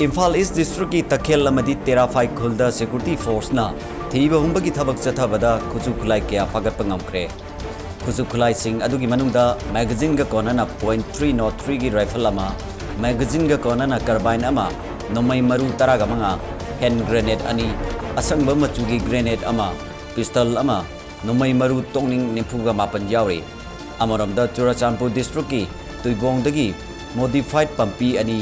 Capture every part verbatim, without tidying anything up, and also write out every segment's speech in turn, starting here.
ꯏꯝꯐꯥꯜ ꯏꯁ ꯗꯤꯁꯇ꯭ꯔꯤꯛꯀꯤ ꯇꯈꯦꯜ ꯑꯃꯗꯤ ꯇꯦꯔꯥꯐꯥꯏ ꯈꯨꯜꯗ ꯁꯦꯀ꯭ꯌꯨꯔꯤꯇꯤ ꯐꯣꯔꯁꯅ ꯊꯤꯕ ꯍꯨꯝꯕꯒꯤ ꯊꯕꯛ ꯆꯠꯊꯕꯗ ꯈꯨꯠꯁꯨ ꯈꯨꯠꯂꯥꯏ ꯀꯌꯥ ꯐꯥꯒꯠꯄ ꯉꯝꯈ꯭ꯔꯦ꯫ ꯈꯨꯠꯁꯨ ꯈꯨꯠꯂꯥꯏꯁꯤꯡ ꯑꯗꯨꯒꯤ ꯃꯅꯨꯡꯗ ꯃꯦꯒꯥꯖꯤꯟꯒ ꯀꯣꯟꯅꯅ ꯄꯣꯏꯟ ꯊ꯭ꯔꯤ ꯅꯣꯠ ꯊ꯭ꯔꯤꯒꯤ ꯔꯥꯏꯐꯜ ꯑꯃ, ꯃꯦꯒꯥꯖꯤꯟꯒ ꯀꯣꯟꯅꯅ ꯀꯔꯕꯥꯏꯟ ꯑꯃ, ꯅꯣꯡꯃꯩ ꯃꯔꯨ ꯇꯔꯥꯒ ꯃꯉꯥ, ꯍꯦꯟ ꯒ꯭ꯔꯦꯅꯦꯗ ꯑꯅꯤ, ꯑꯁꯪꯕ ꯃꯆꯨꯒꯤ ꯒ꯭ꯔꯦꯅꯦꯗ ꯑꯃ, ꯄꯤꯁꯇꯜ ꯑꯃ, ꯅꯣꯡꯃꯩ ꯃꯔꯨ ꯇꯣꯛꯅꯤꯡ ꯅꯤꯐꯨꯒ ꯃꯥꯄꯟ ꯌꯥꯎꯔꯤ꯫ ꯑꯃꯔꯣꯝꯗ ꯆꯨꯔꯆꯥꯟꯄꯨꯔ ꯗꯤꯁꯇ꯭ꯔꯤꯛꯀꯤ ꯇꯨꯏꯕꯣꯡꯗꯒꯤ ꯃꯣꯗꯤꯐꯥꯏꯗ ꯄꯝꯄꯤ ꯑꯅꯤ,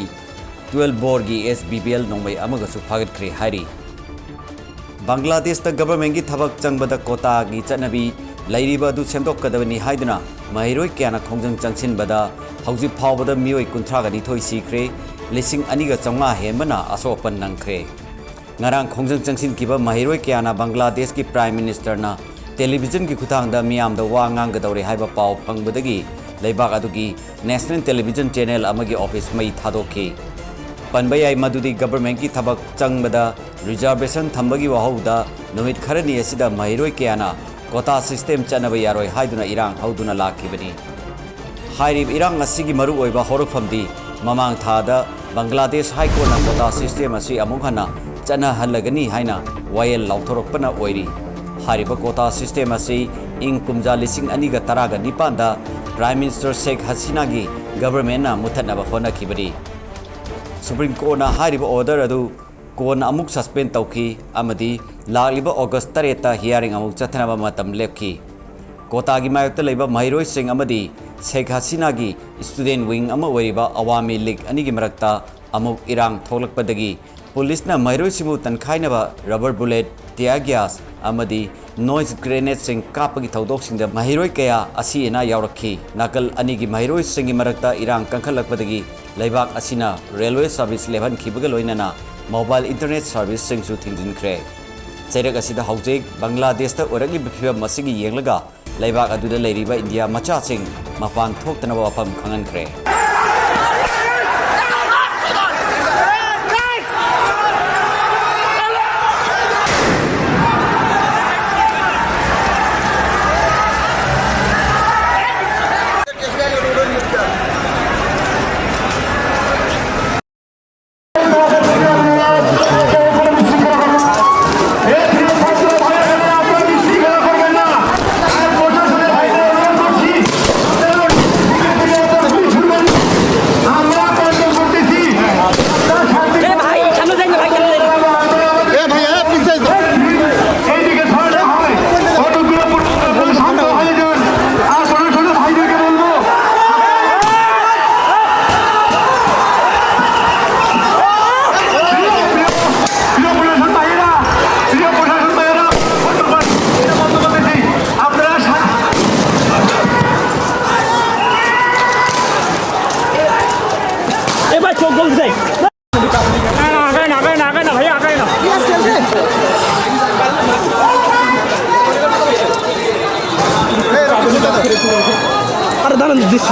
ꯇ꯭ꯋꯦꯜꯕ ꯕꯣꯔꯒꯤ ꯑꯦꯁ ꯕꯤ ꯕꯤ ꯑꯦꯜ ꯅꯣꯡꯃꯩ ꯑꯃꯒꯁꯨ ꯐꯥꯒꯠꯈ꯭ꯔꯦ ꯍꯥꯏꯔꯤ꯫ ꯕꯪꯒ꯭ꯂꯥꯗꯦꯁꯇ ꯒꯚꯔꯟꯃꯦꯟꯠꯀꯤ ꯊꯕꯛ ꯆꯪꯕꯗ ꯀꯣꯇꯥꯒꯤ ꯆꯠꯅꯕꯤ ꯂꯩꯔꯤꯕ ꯑꯗꯨ ꯁꯦꯝꯗꯣꯛꯀꯗꯕꯅꯤ ꯍꯥꯏꯗꯨꯅ ꯃꯍꯩꯔꯣꯏ ꯀꯌꯥꯅ ꯈꯣꯡꯖꯪ ꯆꯪꯁꯤꯟꯕꯗ ꯍꯧꯖꯤꯛ ꯐꯥꯎꯕꯗ ꯃꯤꯑꯣꯏ ꯀꯨꯟꯊ꯭ꯔꯥꯒ ꯅꯤꯊꯣꯏ ꯁꯤꯈ꯭ꯔꯦ, ꯂꯤꯁꯤꯡ ꯑꯅꯤꯒ ꯆꯥꯝꯃꯉꯥ ꯍꯦꯟꯕꯅ ꯑꯁꯣꯛ ꯑꯄꯟ ꯅꯪꯈ꯭ꯔꯦ꯫ ꯉꯔꯥꯡ ꯈꯣꯡꯖꯪ ꯆꯪꯁꯤꯟꯈꯤꯕ ꯃꯍꯩꯔꯣꯏ ꯀꯌꯥꯅ ꯕꯪꯒ꯭ꯂꯥꯗꯦꯁꯀꯤ ꯄ꯭ꯔꯥꯏꯝ ꯃꯤꯅꯤꯁꯇꯔꯅ ꯇꯦꯂꯤꯚꯤꯖꯟꯒꯤ ꯈꯨꯠꯊꯥꯡꯗ ꯃꯤꯌꯥꯝꯗ ꯋꯥ ꯉꯥꯡꯒꯗꯧꯔꯦ ꯍꯥꯏꯕ ꯄꯥꯎ ꯐꯪꯕꯗꯒꯤ ꯂꯩꯕꯥꯛ ꯑꯗꯨꯒꯤ ꯅꯦꯁꯅꯦꯜ ꯇꯦꯂꯤꯚꯤꯖꯟ ꯆꯦꯅꯦꯜ ꯑꯃꯒꯤ ꯑꯣꯐꯤꯁ ꯃꯩ ꯊꯥꯗꯣꯛꯈꯤ꯫ ꯄꯟꯕ ꯌꯥꯏ ꯃꯗꯨꯗꯤ ꯒꯚꯔꯟꯃꯦꯟꯠꯀꯤ ꯊꯕꯛ ꯆꯪꯕꯗ ꯔꯤꯖꯥꯔꯚꯦꯁꯟ ꯊꯝꯕꯒꯤ ꯋꯥꯍꯧꯗ ꯅꯨꯃꯤꯠ ꯈꯔꯅꯤ ꯑꯁꯤꯗ ꯃꯍꯩꯔꯣꯏ ꯀꯌꯥꯅ ꯀꯣꯇꯥ ꯁꯤꯁꯇꯦꯝ ꯆꯠꯅꯕ ꯌꯥꯔꯣꯏ ꯍꯥꯏꯗꯨꯅ ꯏꯔꯥꯡ ꯍꯧꯗꯨꯅ ꯂꯥꯛꯈꯤꯕꯅꯤ꯫ ꯍꯥꯏꯔꯤꯕ ꯏꯔꯥꯡ ꯑꯁꯤꯒꯤ ꯃꯔꯨꯑꯣꯏꯕ ꯍꯧꯔꯛꯐꯝꯗꯤ ꯃꯃꯥꯡ ꯊꯥꯗ ꯕꯪꯒ꯭ꯂꯥꯗꯦꯁ ꯍꯥꯏ ꯀꯣꯔꯠꯅ ꯀꯣꯇꯥ ꯁꯤꯁꯇꯦꯝ ꯑꯁꯤ ꯑꯃꯨꯛ ꯍꯟꯅ ꯆꯠꯅꯍꯜꯂꯒꯅꯤ ꯍꯥꯏꯅ ꯋꯥꯌꯦꯜ ꯂꯥꯎꯊꯣꯔꯛꯄꯅ ꯑꯣꯏꯔꯤ꯫ ꯍꯥꯏꯔꯤꯕ ꯀꯣꯇꯥ ꯁꯤꯁꯇꯦꯝ ꯑꯁꯤ ꯏꯪ ꯀꯨꯝꯖꯥ ꯂꯤꯁꯤꯡ ꯑꯅꯤꯒ ꯇꯔꯥꯒ ꯅꯤꯄꯥꯟꯗ ꯄ꯭ꯔꯥꯏꯝ ꯃꯤꯅꯤꯁꯇꯔ ꯁꯦꯈ ꯍꯁꯤꯅꯥꯒꯤ ꯒꯚꯔꯟꯃꯦꯟꯠꯅ ꯃꯨꯊꯠꯅꯕ ꯍꯣꯠꯅꯈꯤꯕꯅꯤ꯫ ꯁꯨꯄ꯭ꯔꯤꯝ ꯀꯣꯔꯠꯅ ꯍꯥꯏꯔꯤꯕ ꯑꯣꯔꯗꯔ ꯑꯗꯨ ꯀꯣꯟꯅ ꯑꯃꯨꯛ ꯁꯁꯄꯦꯟ ꯇꯧꯈꯤ ꯑꯃꯗꯤ ꯂꯥꯛꯂꯤꯕ ꯑꯣꯒꯁ ꯇꯔꯦꯠꯇ ꯍꯤꯌꯥꯔꯤꯡ ꯑꯃꯨꯛ ꯆꯠꯊꯅꯕ ꯃꯇꯝ ꯂꯦꯞꯈꯤ꯫ ꯀꯣꯇꯥꯒꯤ ꯃꯥꯌꯣꯛꯇ ꯂꯩꯕ ꯃꯍꯩꯔꯣꯏꯁꯤꯡ ꯑꯃꯗꯤ ꯁꯦꯈ ꯍꯁꯤꯅꯥꯒꯤ ꯁ꯭ꯇꯨꯗꯦꯟꯠ ꯋꯤꯡ ꯑꯃ ꯑꯣꯏꯔꯤꯕ ꯑꯋꯥꯃꯤ ꯂꯤꯒ ꯑꯅꯤꯒꯤ ꯃꯔꯛꯇ ꯑꯃꯨꯛ ꯏꯔꯥꯡ ꯊꯣꯛꯂꯛꯄꯗꯒꯤ ꯄꯨꯂꯤꯁꯅ ꯃꯍꯩꯔꯣꯏꯁꯤꯡꯕꯨ ꯇꯟꯈꯥꯏꯅꯕ ꯔꯕꯔ ꯕꯨꯂꯦꯠ, ꯇꯤꯌꯥꯔ ꯒ꯭ꯌꯥꯁ ꯑꯃꯗꯤ ꯅꯣꯏꯁ ꯒ꯭ꯔꯦꯅꯦꯗꯁꯤꯡ ꯀꯥꯞꯄꯒꯤ ꯊꯧꯗꯣꯛꯁꯤꯡꯗ ꯃꯍꯩꯔꯣꯏ ꯀꯌꯥ ꯑꯁꯤ ꯑꯅꯥ ꯌꯥꯎꯔꯛꯈꯤ꯫ ꯅꯥꯀꯜ ꯑꯅꯤꯒꯤ ꯃꯍꯩꯔꯣꯏꯁꯤꯡꯒꯤ ꯃꯔꯛꯇ ꯏꯔꯥꯡ ꯀꯟꯈꯠꯂꯛꯄꯗꯒꯤ ꯂꯩꯕꯥꯛ ꯑꯁꯤꯅ ꯔꯦꯜꯋꯦ ꯁꯔꯚꯤꯁ ꯂꯦꯞꯍꯟꯈꯤꯕꯒ ꯂꯣꯏꯅꯅ ꯃꯣꯕꯥꯏꯜ ꯏꯟꯇꯔꯅꯦꯠ ꯁꯔꯚꯤꯁꯁꯤꯡꯁꯨ ꯊꯤꯡꯖꯤꯟꯈ꯭ꯔꯦ꯫ ꯆꯩꯔꯛ ꯑꯁꯤꯗ ꯍꯧꯖꯤꯛ ꯕꯪꯒ꯭ꯂꯥꯗꯦꯁꯇ ꯑꯣꯏꯔꯛꯂꯤꯕ ꯐꯤꯕꯝ ꯑꯁꯤꯒꯤ ꯌꯦꯡꯂꯒ ꯂꯩꯕꯥꯛ ꯑꯗꯨꯗ ꯂꯩꯔꯤꯕ ꯏꯟꯗꯤꯌꯥ ꯃꯆꯥꯁꯤꯡ ꯃꯄꯥꯟ ꯊꯣꯛꯇꯅꯕ ꯋꯥꯐꯝ ꯈꯪꯍꯟꯈ꯭ꯔꯦ꯫ कौन से? ना, ना, ना, ना, ना, ना, भैया, ना। अरे दादा, दिस।